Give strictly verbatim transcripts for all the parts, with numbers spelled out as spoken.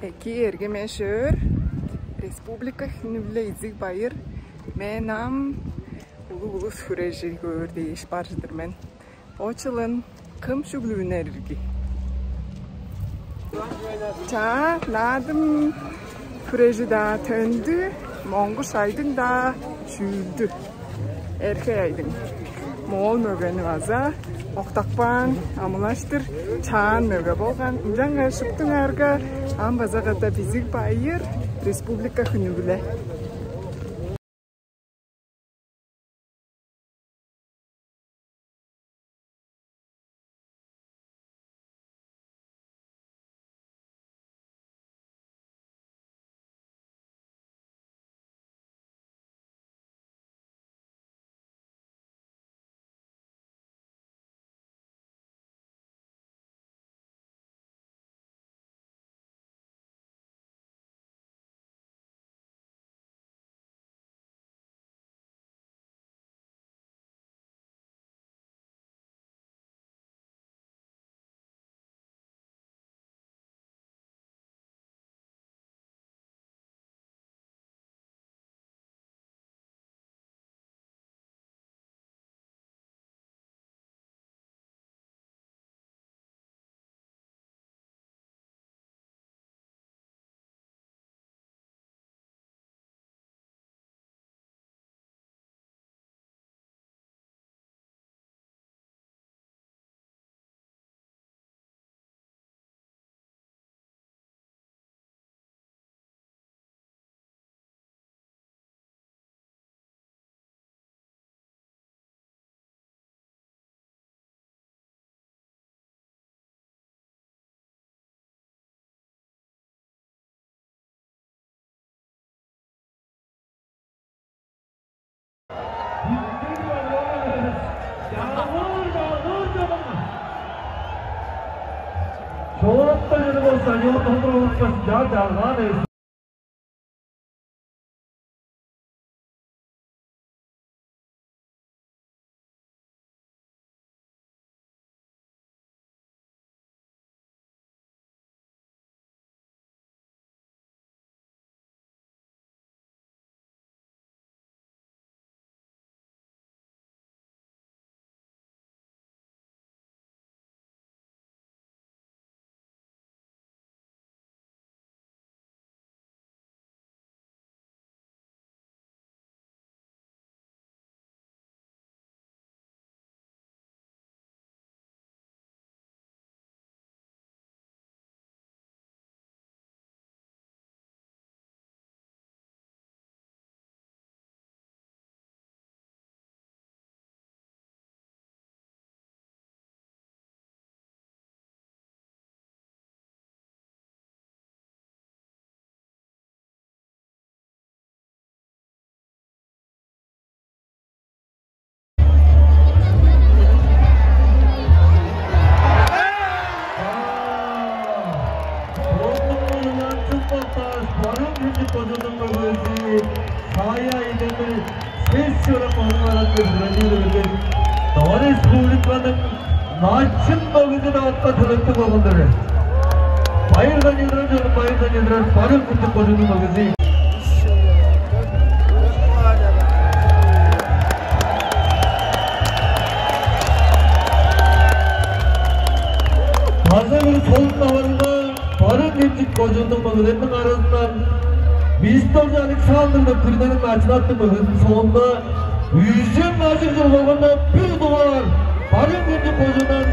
Эки эргеме шөөр, республика хүнү-биле изиг байыр. Мен ам улуг улус хүрежи көөр дээш бар чыдыр мен. Очылын кым шүглүүнер ирги? Чаа, наадым хүрежи-даа төндү, моңгуш айдың-даа шүүлдү. Эрхей айдың. Моол мөгени база октапкан, амылаштыр чаан мөге болган. Ынчангаш шуптуңарга ам база катап изиг байыр, республика хүнү-биле. Чоокта чыдып ол стадион толдуруп алыпкаш, чаа чалгаан эвес. Саяа идемир сес чырык ону баран кыргырадыр берген Дова Республиканың начын мөгүзүн аътка төлептиг болган-дыр. Байырдан чыдырар, чонум, байырдан чыдырар, Барыын-Хемчик кожууннуң мөгүзү. База бир солун таварылга Барыын-Хемчик кожууннуң мөгелериниң аразындан Бистолчу Александр деп күрүнениң начын аъттың мөгезин соонда, үжен ажыг чыл болганда бир дугаар Барыын-Хемчик кожуундан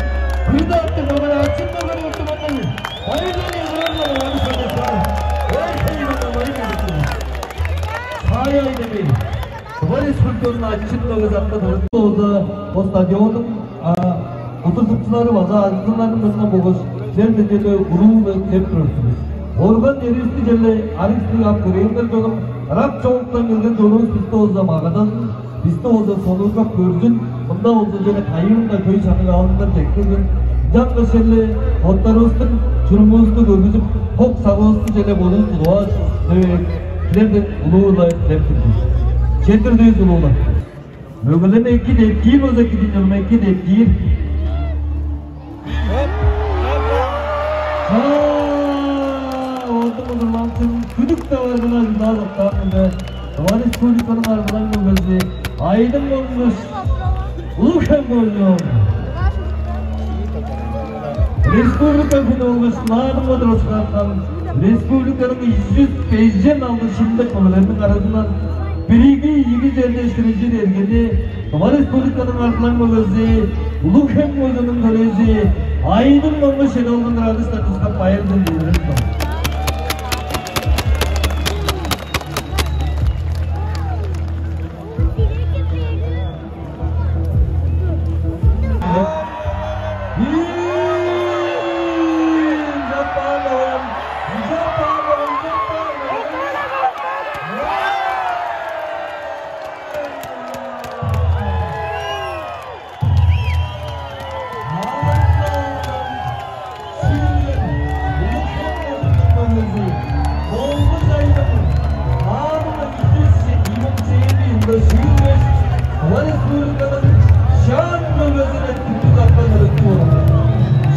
күрүне аъттың мөгени, начын мөгени өртүп алды. Байырлар, эзирер, Александр. Ой, хей, Барыын-Хемчик. Саая идемир. Тыва Республиканың начын мөгези аътка турар болза, бо стадионнуң удуртукчулары база аргыызыннарның мурнундан болгаш силер мендеде уруу-биле дилеп турар силер. Орган черивисти черле арыг-силиг ап көрээлиңер, чонум, ырак чоокта келген чонувус бисти болза магадазын, бисти болза сонуургап көрзүн, мында болза черле кайыын-даа хөй чаныг алындан чеккелген, ынчангаш черле боттарывыстың чурумувусту көргүзүп, хок-сагывысты черле бодувус тудуп алыр дивейн, силерден улуу-ла дилеп тур бис. Четтирдивис, улуу-ла. Мөгелерни эки деткиир болза, эки динчилме эки деткиир. Ха, ондук Удурланчын күдүк таваргына ынаа доктаанында Тыва Республиканың арзылаң мөгези Айдың Монгуш, Улуг-Хем кожуун. Республика хүнү болгаш Наадымга тураскааткан республиканың үш чүс бежен алды шилиндек мөгелериниң аразындан бирги ийиги черде иштирижир эргени Тыва Республиканың арзылаң мөгези, Улуг-Хем кожууннуң төлээзи Айдың Монгуш чеде алган радостьтан тускап байырдан билдирип тур.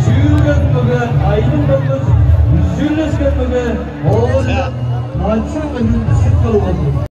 Шүүлген мөге Айдың болгаш, үзүлүшкен мөге Ооржак Начын кызын шыт кылган.